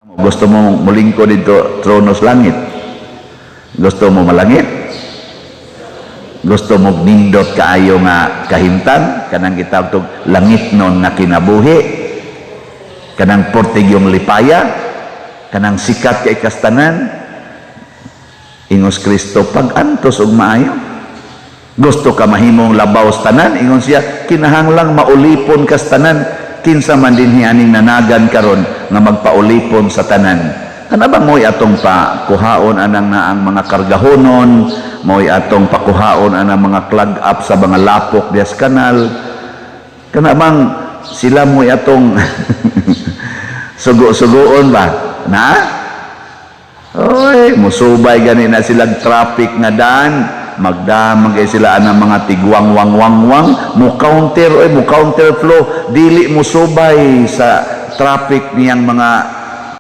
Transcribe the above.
Gusto mo mulingko didto trono sa langit? Gusto mo malangit? Gusto mo nindot kaayo nga kahimtang kanang gitawag tog langitnon nga kinabuhi, kanang portigyong lipaya, kanang sikat kay kastanan? Ingon si Kristo, pag-antos og maayo. Gusto ka mahimong labaw sa tanan? Ingon siya, kinahanglang maulipon kas tanan. Kinsa man dinhi aning nanagan karon nga magpaulipon sa tanan? Kana bang mo'y atong pakuhaon anang naang mga kargahonon, mo'y atong pakuhaon anang mga clog up sa mga lapok dias kanal? Kana bang sila mo'y atong sugo-sugoon ba na? Oy, musubay gani na sila traffic nga daan, magdamag kay sila anang mga tigwang wang wang wang, mo counter, oy, mo counter flow, dili mo subay sa traffic niyang mga